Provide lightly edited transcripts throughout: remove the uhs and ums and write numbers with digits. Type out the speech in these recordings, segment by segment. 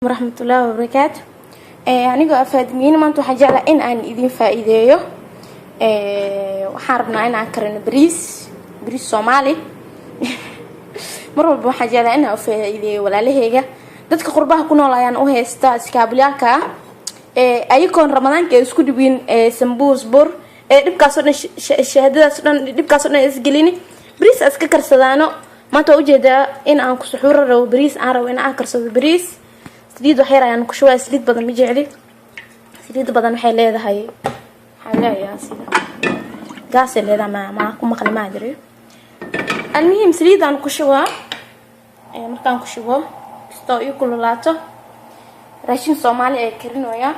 Waraxmatullaahi wabarakaatu. Anigoo afaadmiyiin, maanta waxaan jeclaa in aan idin faa-iideeyo. Waxaan rabnaa in aan karino bariis, bariis Soomaali. Mar walba waxaan jeclaa in aan ufaa-iideeyo walaalaheyga dadka qurbaha ku nool ayaan u haystaa iskaabulyaalka ah, ayagoon Ramadaanka ay isku dhibin sambuus, bur, dhibkaasoo dhan, shahaadadaas o dhan, dhibkaasoo dhan isgelini, bariis a iska karsadaano. Maanta waa ujeedaa in aan ku suxuuro rabo bariis, aan rabo in aan karsado bariis. Saliid wax yar ayaan ku shubaya, saliid badan ma jecli. Saliid badan waxay leedahay, waxaa leeyahay sida gaasay leedahay, ma ku maqli maa jirayo. Almuhim, saliidaan ku shubaa. Markaan ku shubo, kastoo ii kululaato, raashin Soomaali ay karinooyaa.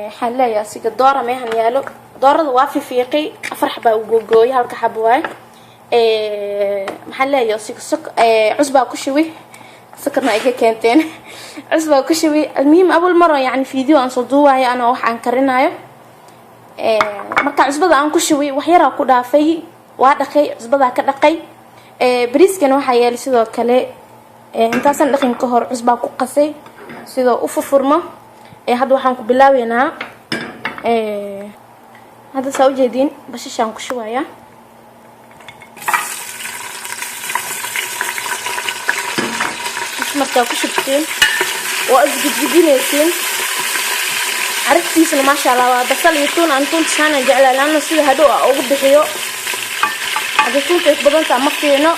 Waxaan leeyahay siga doora meehan yaalo. Doorada waa fifiiqay, afar xabaa u googooyay, halka xaba waaye. Maxaan leeyahay siga sok cusbaa ku shubi, sokorna iga keenteen, cusbaa ku shubi. Almuhim, awal maro yani video aan soo duubayo anoo wax aan karinayo. Marka cusbada aan ku shubay, wax yaraa ku dhaafay, waa dhaqay, cusbadaa ka dhaqay. Bariiskana waxaa yeelay sidoo kale, intaasan dhaqin ka hor cusbaa ku qasay sidoo u furfurmo. Hadda waxaan ku bilaabeynaa, hadda saa ujeediin, bashashaan ku shubaya. Markaa ku shubteen, waa isgudgudinaysiin. Caraftiisana maasha Allah, waa basal iyo tuun. Aan tuunta saana jeclaa, laana sida hadhow a ugu bixiyo haddii tuunta ay ku badantaa ma fiicno.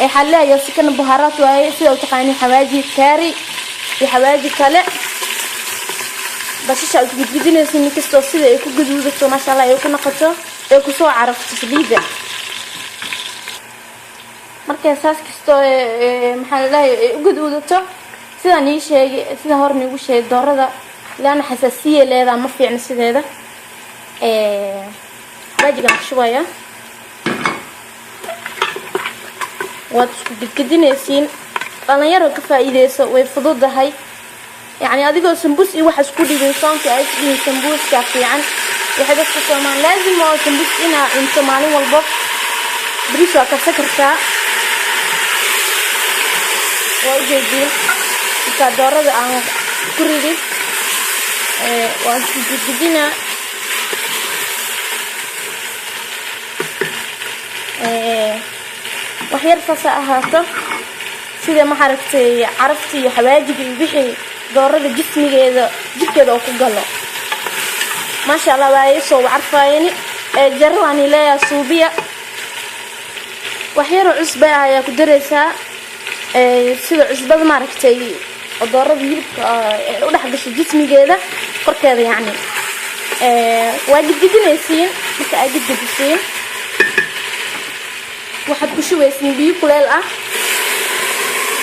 Waxaa leeyahay sikana buhaaraat waaye, sida u taqaaniin xawaaji kaari iyo xawaaji kale. Basasha isgudgudinaysiin inkastoo sida ay ku gaduudato, maasha Allah, ay ku noqoto, ay kusoo carafto saliidda. Markay saas kastoo, maxaa la dhahay, ay u gaduudato, sidaan ii sheegay, sida hore niigu sheegay, doorada laana xasaasiya leedaha, ma fiicno sideeda. Xawaajigaan ku shubaya, waad isku gedgedinaysiin. Dhalinyaro ka faa-iideyso, way fududahay. Yacni adigoo sambuus iyo wax isku dhibin, soonka ay isdhihin sambuuska fiican. Waxay dadka soomaan laazim oo sambuus inaa cunto maalin walbo, bariis waa karsan kartaa. Waa ujeediin, markaa doorada aan ku ridi, waan isku gedgedinaa. Wax yar saasa ahaato, sida maxaragtay carafta iyo xawaajiga iyo wixii doorada jismigeeda, jirkeeda oo ku galo, maasha Allah, waa soo carfaayani. Jarawaani leeyaha suubiya, wax yaroo cusba ah ayaa ku dareysaa, sida cusbada maaragtay oo doorada hilibka u dhex gasho jismigeeda korkeeda. Yacni waa gedgedinaysiin. Marka aad gedgedisiin, waxaad ku shubaysiin biyo kuleel ah.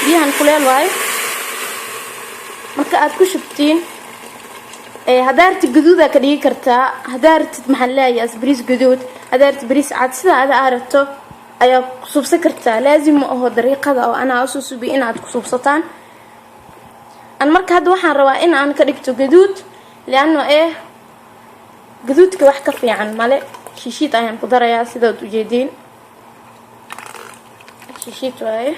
Biyahan kuleel waayo. Marka aad ku shubtiin, haddaa rabtid gaduudaa ka dhigi kartaa, haddaa rabtid, maxaan leeyahay, bariis gaduud, haddaa rabtid bariis cad, sida ada aa rabto ayaa kusuubsan kartaa. Laazim ma aho dariiqada oo anaa usoo subiy inaad kusuubsataan. An marka hadda waxaan rabaa in aan ka dhigto gaduud, liano gaduudka wax ka fiican male. Shishiid ayaan ku darayaa, sidaad ujeediin, shishiid waaye.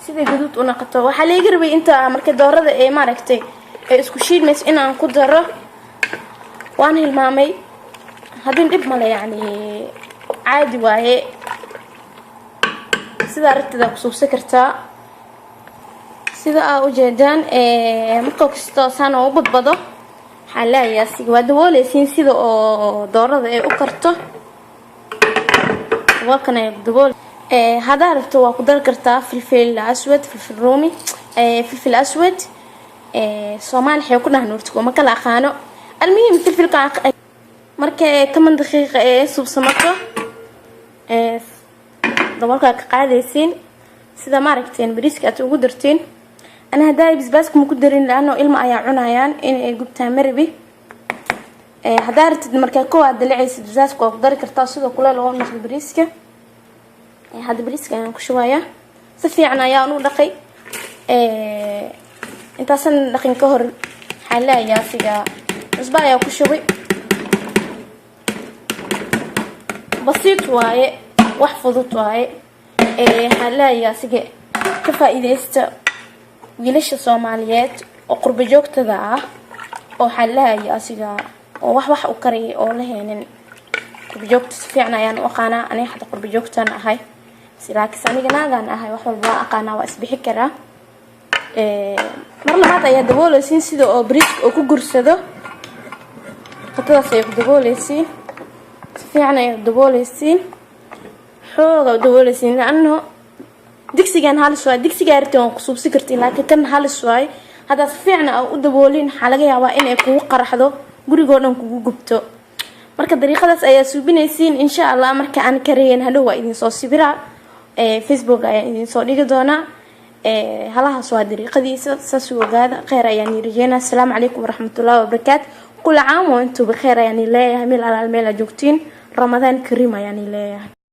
Siday gaduud u noqoto, waxaa leega rabay inta marka doorada ee maaragtay ee isku shiidmayso in aan ku daro, waan hilmaamay. Haddin dhib male, yacni caadi waaye. Sidaa aragtidaa kusuubsan kartaa, sida aa ujeedaan. Markoo kastoo saan oo u badbado, waxaa leeyahay siga waa dabooleysiin, sida oo doorada ay u karto. Daboolkan ay dabool. Haddaa rabto waa ku dari kartaa filfil aswad, filfil ruumi, filfil aswad. Soomaali waxay ku dhahan urtigo ma kala aqaano. Almuhim, filfilka marka 10 daqiiqa ee suubsamato, daboolkaa ka qaadaysiin, sida maaragteen bariiska aad ugu dartiin. Ana haddaa basbaaska ma ku darin, laano ilma ayaa cunayaan, inay gubtaan marabi. Haddaa rabtid, markaa kow aad dalicaysid, basbaaska waa ku dari kartaa, sidoo kuleel oo noqdo bariiska. Hadda bariiska ayaan ku shubayaa. Si fiican ayaan u dhaqay. Intaasan dhaqin ka hor, waxaa leeyahay siga cusbo ayaa ku shubay. Basiit waaye, wax fudud waaye. Waxaan leeyahay asiga ka faa-iideysta, wiilasha Soomaaliyeed oo qurbo joogtada ah, oo waxaan leeyahay asiga oo wax u karaya oo la heenin. Qurbo joogta si fiican ayaan u aqaanaa aniga, xataa qurbo joogtaan ahay, laakiinse aniga naagaan ahay, wax walba waa aqaanaa, waa isbixi karaa. Mar labaad ayaa dabooleysiin sida oo bariiska oo ku gursado. Qatadaas ayaa ku dabooleysiin, si fiican ayaa dabooleysiin, xooga u dabooleysiin, laano digsigan halis waay. Digsigaa rabtiin waan kusuubsi kartiin, laakiin kan halis waay. Haddaad si fiican aa u daboolin, waxaa laga yaabaa inay kugu qaraxdo, gurigoo dhan kugu gubto. Marka dariiqadaas ayaa suubinaysiin, insha Allah. Marka aan karayen hadhow waa idinsoo sibiraa, Facebook ayaan idinsoo dhigi doonaa. Halahaas waa dariiqadiisa, saas u ogaada. Kheyr ayaan ii rajeynaa. Asalaamu calaykum waraxmatullahi wabarakaatu. كل عام وأنتم بخير ayaan ii leeyahay, meel alaal meel aad joogtiin. Ramadaan kariim ayaan ii leeyahay.